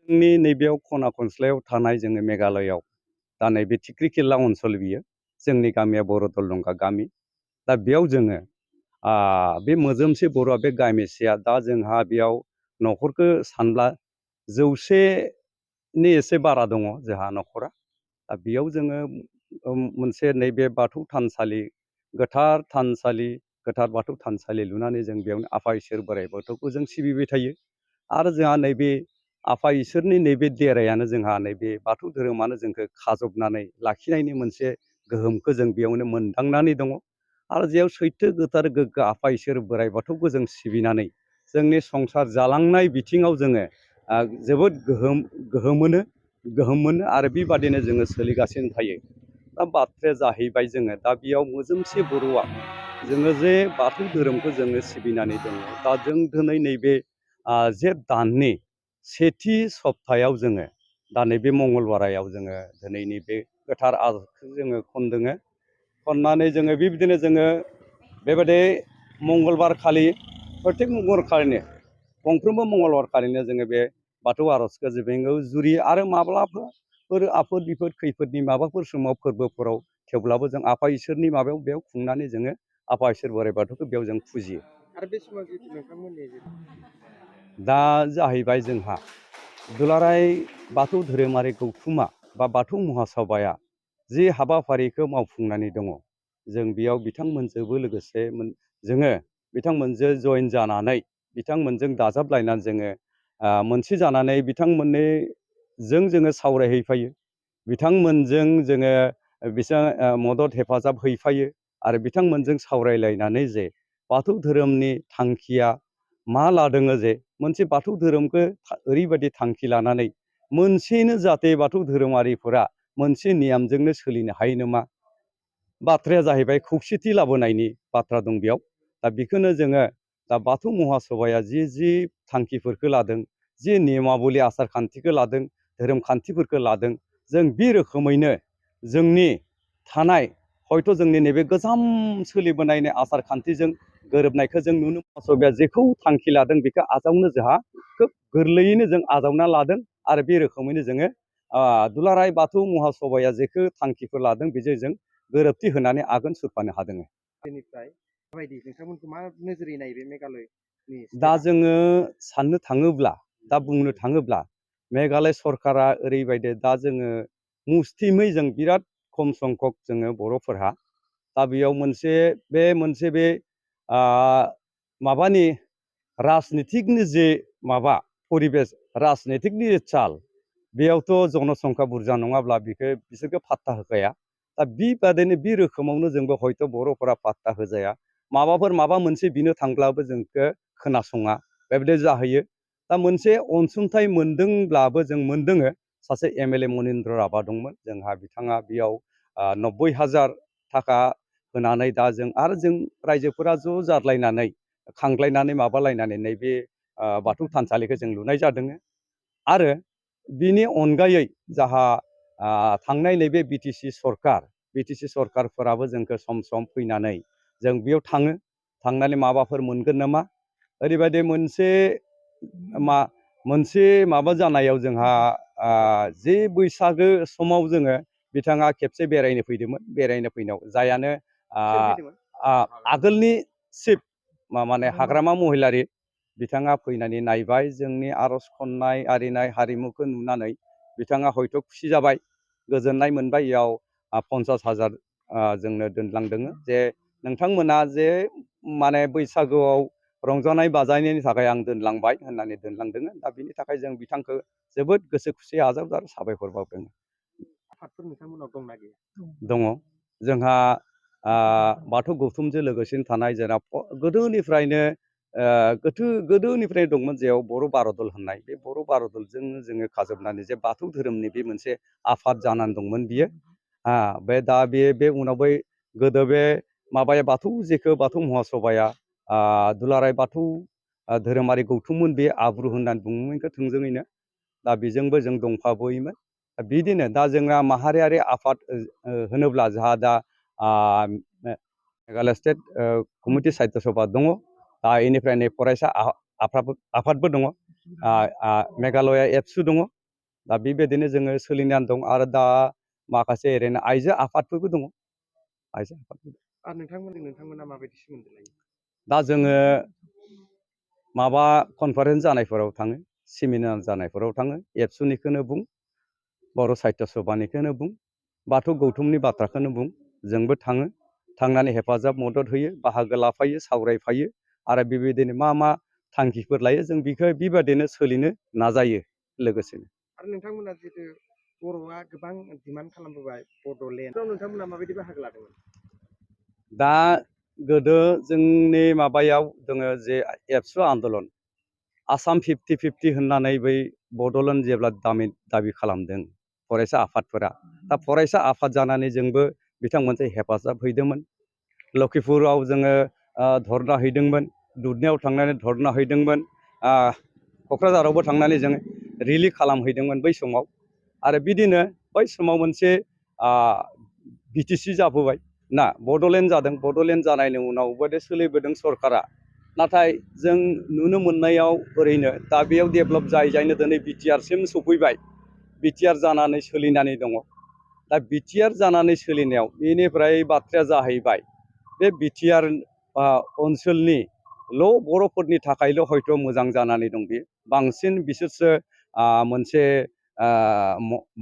जोंनि नैबेयाव खना खनस्लायाव थानाय जोङो मेघालयआव दा नैबे थिख्रिखिला ओनसोल बियो जोंनि गामिया बर'दल दंगा गामि दा बेयाव जोङो बे मोजोमसे बर'आ बे गामिसेया दा जोंहा बेयाव न'खरखौ सानब्ला 100नि एसे बारा दङ जोंहा न'खरा दा बेयाव जोङो मोनसे नैबे बाथौ थानसालि गोथार बाथौ थानसालि लुनानै जों बेयावनो आफा इसोर बोराइ बाथौखौ जों सिबिबाय थायो आरो जोंहा नैबे आफा इसोरनि नैबे देरायानो जोंहा नैबे बाथौ धोरोमानो जोंखौ खाजबनानै लाखिनायनि मोनसे गोहोमखौ जों बेयावनो मोनदांनानै दङ आरो जेयाव सैथो गोथार गोग्गो आफा इसोर बोराइ बाथौखौ जों सिबिनानै जोंनि संसार जालांनाय बिथिङाव जोङो जोबोद गोहोम मोनो आरो बेबादिनो जोङो सोलिगासिनो थायो दा बाथ्राया जाहैबाय जोङो दा बेयाव मोजोमसे बर'आ जोङो जे बाथौ धोरोमखौ जोङो सिबिनानै दङ दा जों दिनै नैबे जेठ दाननि सेथि सप्तायाव जोङो दा नैबे मंगलबारायाव जोङो दिनैनि बे गोथार आरजखौ जोङो खननानै जोङो बेबायदिनो जोङो बेबायदि मंगलबारखालि प्रत्येक मंगलबारखालिनो गंफ्रोमबो मंगलबारखालिनो जोङो बे बाथौ आरजखौ जोङो जुरियो आरो माब्लाफोर आफोद बिफोद खैफोदनि माबाफोर समाव फोरबोफोराव थेवब्लाबो जों आफा इसोरनि माबायाव बेयाव खुंनानै जोङो आफा इसोर बोराइ बाथौखौ बेयाव जों फुजियो आरो बे समाव जितु नोंथांमोननि दा जाहैबाय जोंहा दुलाराय बाथौ धोरोमारि गौथुमा बा बाथौ महासभाया जि हाबाफारिखौ मावफुंनानै दङ जों बेयाव बिथांमोनजोंबो लोगोसे जोङो बिथांमोनजों जयेन जानानै बिथांमोनजों दाजाबलायनानै जोङो मोनसे जानानै बिथांमोननिजों जोङो सावरायहैफायो बिथांमोनजों जोङो बिसोर मदद हेफाजाब हैफायो आरो बिथांमोनजों सावरायलायनानै जे बाथौ धोरोमनि थांखिया मा लादों जे मोनसे बाथौ धोरोमखौ ओरैबायदि थांखि लानानै मोनसेनो जाहाथे बाथौ धोरोमारिफोरा मोनसे नियमजोंनो सोलिनो हायो नामा बाथ्राया जाहैबाय खौसेथि लाबोनायनि बाथ्रा दं बेयाव दा बेखौनो जोङो दा बाथौ महासभाया जि थांखिफोरखौ लादों जि नियमावलि आसार खान्थिखौ लादों धोरोम खान्थिफोरखौ लादों जों बे रोखोमैनो जोंनि थानाय हयथ' जोंनि नैबे गोजाम सोलिबोनाय आसार खान्थिजों गोरोबनायखौ जों नुनो महासभाया जेखौ थांखि लादों बेखौ आजावनो जोंहा खोब गोरलैयैनो जों आजावना लादों आरो बे रोखोमैनो जोङो दुलाराय बाथौ महासभाया जेखौ थांखिफोर लादों बेजों जों गोरोबथि होनानै आगान सुरफानो हादों। बेनिफ्राय माबायदि नोंथांमोनखौ मा नोजोरै नायो बे मेघालयनि दा जोङो साननो थाङोब्ला दा बुंनो थाङोब्ला मेघालय सरकारा ओरैबायदि दा जोङो मुस्थिमै जों बिराद खम संख्यक जोङो बर'फोरहा दा बेयाव मोनसे बे माबानि राजनिथिकनि जे माबा परिबेस राजनिथिकनि चाल बेयावथ' जनसंख्या बुरजा नङाब्ला बिसोरखौ पात्ता होखाया दा बेबादिनो बे रोखोमावनो जोंबो हयथ' बर'फोरा पात्ता होजाया माबा मोनसे बिनो थांब्लाबो जोंखौ खोनासङा बेबायदि जाहैयो दा मोनसे अनसुंथाइ मोनदोंब्लाबो जों मोनदों सासे एमएलए मनिन्द्र राभा दंमोन जोंहा बिथाङा बेयाव 90,000 थाखा होनानै दा जों रायजोफोरा ज' जादलायनानै खांलायनानै माबालायनानै नैबे बाथौ थानसालिखौ जों लुनाय जादों आरो बिनि अनगायै जाहा थांनाय नैबे बिटिसि सरकारफोराबो जोंखौ सम सम फैनानै जों बेयाव थांनानै माबाफोर मोनगोन नामा ओरैबायदि मोनसे माबा जानायाव जोंहा जे बैसागो समाव जोङो बिथाङा खेबसे बेरायनो फैनायाव जायानो आगोलनि चिफ माने हाग्रामा महिलारि बिथाङा फैनानै नायबाय जोंनि आर'ज खन्नाय आरिनाय हारिमुखौ नुनानै बिथाङा हयथ' खुसि जाबाय गोजोननाय मोनबाय इयाव 50,000 जोंनो दोनलांदों जे नोंथांमोना जे माने बैसागुआव रंजानाय बाजानायनि थाखाय आं दोनलांबाय होननानै दोनलांदों दा बिनि थाखाय जों बिथांखौ जोबोद गोसो खुसि आजावदों आरो साबायखर बावदों। आफादफोर नोंथांमोनाव दंना गैया? दङ जोंहा बाथौ गौथुमजों लोगोसेनो थानाय जोंना गोदोनिफ्रायनो दंमोन जेराव बर' बार'दल होननाय बे बर' बार'दलजों जोङो खाजोबनानै जे बाथौ धोरोमनि बे मोनसे आफाद जानानै दंमोन बियो बे दा बे उनाव बै गोदो बे माबाया बाथौ महासभाया दुलाराय बाथौ धोरोमारि गौथुममोन बे आब्रु होननानै बुङोमोन थोंजोङैनो दा बेजोंबो जों दंफाबोयोमोन बिदिनो दा जोंहा माहारियारि आफाद होनोब्ला जोंहा दा मेघालय स्टेट कमिटि साहित्य सभा दङ दा बेनिफ्राय नै फरायसा आफादबो दङ मेघालया एबसु दङ दा बेबायदिनो जोङो सोलिनानै दं आरो दा माखासे ओरैनो आइजो आफादफोरबो दङ आइजो आफादफोर। आरो नोंथांमोना माबायदि सोमोन्दो लायो? दा जोङो माबा कनफारेन्स जानायफोराव थाङो, सेमिनार जानायफोराव थाङो, एबसुनिखौनो बुं, बर' साहित्य सभानिखौनो बुं, बाथौ गौथुमनि बाथ्राखौनो बुं, जोंबो थाङो, थांनानै हेफाजाब मदद होयो, बाहागो लाफायो, सावरायफायो आरो बेबायदिनो मा मा थांखिफोर लायो जों बेखौ बेबायदिनो सोलिनो नाजायो लोगोसेनो। आरो नोंथांमोना जिहेतु बर'आ गोबां डिमान्ड खालामबोबाय बड'लेण्ड, नोंथांमोना माबायदि बाहागो लादोंमोन? दा गोदो जोंनि माबायाव दङो जे एबसु आन्दलन, आसाम 50-50 होननानै बै बड'लेण्ड जेब्ला दाबि खालामदों फरायसा आफादफोरा, दा फरायसा आफाद जानानै जोंबो बिथांमोनजों हेफाजाब हैदोंमोन। लखिपुराव जोङो धरना हैदोंमोन, दुधनैयाव थांनानै धरना हैदोंमोन, क'क्राझारावबो थांनानै जों रिलि खालामहैदोंमोन बै समाव। आरो बिदिनो बै समाव मोनसे बिटिसि जाबोबाय ना, बड'लेण्ड जादों, बड'लेण्ड जानायनि उनावबो दे सोलिबोदों सरकारा। नाथाय जों नुनो मोननायाव ओरैनो दा बेयाव डेभेलप जायैनो दिनै बिटिआरसिम सफैबाय, बिटिआर जानानै सोलिनानै दङ। दा बिटिआर जानानै सोलिनायाव बेनिफ्राय बाथ्राया जाहैबाय बे बिटिआर ओनसोलनिल' बर'फोरनि थाखायल' हयथ' मोजां जानानै दं। बे बांसिन बिसोरसो मोनसे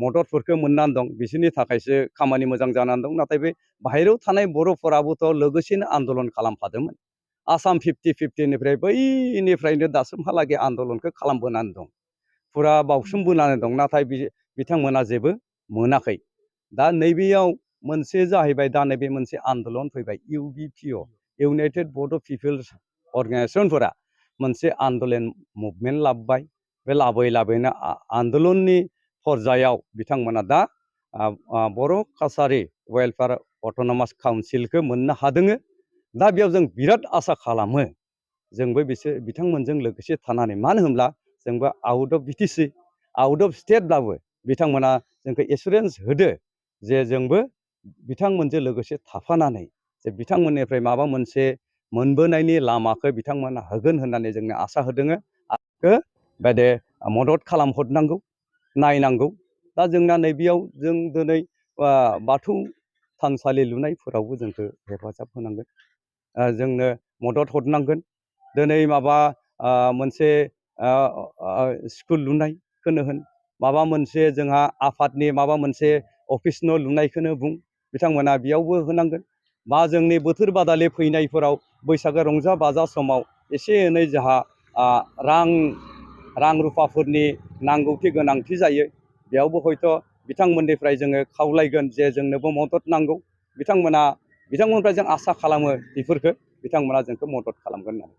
मददफोरखौ मोननानै दं, बिसोरनि थाखायसो खामानि मोजां जानानै दं। नाथाय बे बाहेरायाव थानाय बर'फोराबोथ' लोगोसेनो आन्दलन खालामफादोंमोन। आसाम 50-50निफ्राय बैनिफ्रायनो दासिमहालागै आन्दलनखौ खालामबोनानै दं, फुरा बावसोमबोनानै दं, नाथाय बिथांमोना जेबो मोनाखै। दा नैबेयाव मोनसे जाहैबाय, दा नैबे मोनसे आन्दलन फैबाय, इउबिपिअ, इउनाइटेड बड' पिपल्स अर्गेनाइजेसनफोरा मोनसे आन्दलन मुभमेन्ट लाबोबाय। बे लाबोयैनो आन्दलननि फरजायाव बिथांमोना दा बर' कासारि वेलफेयार अट'नमास काउन्सिलखौ मोननो हादों। दा बेयाव जों बिराद आसा खालामो जोंबो बिथांमोनजों लोगोसे थानानै, मानो होनब्ला जोंबो out of BTC, out of स्टेटब्लाबो बिथांमोना जोंखौ एसुरेन्स होदो जे जोंबो बिथांमोनजों लोगोसे थाफानानै जे बिथांमोननिफ्राय माबा मोनसे मोनबोनायनि लामाखौ बिथांमोना होगोन होननानै जोंनो आसा होदों आरो बेदे मदद खालामहरनांगौ, नायनांगौ। दा जोंना नैबेयाव जों दिनै बाथौ थानसालि लुनायफोरावबो जोंखौ हेफाजाब होनांगोन, जोंनो मदद हरनांगोन। दिनै माबा मोनसे स्कुल लुनायखौनो होन, माबा मोनसे जोंहा आफादनि माबा मोनसे अफिस न' लुनायखौनो बुं, बिथांमोना बेयावबो होनांगोन। बा जोंनि बोथोर बादालि फैनायफोराव बैसागो रंजा बाजा समाव एसे एनै जोंहा रां रुफाफोरनि नांगौथि गोनांथि जायो, बेयावबो हयथ' बिथांमोननिफ्राय जोङो खावलायगोन जे जोंनोबो मदद नांगौ। बिथांमोननिफ्राय जों आसा खालामो बेफोरखौ बिथांमोना जोंखौ मदद खालामगोन होननानै।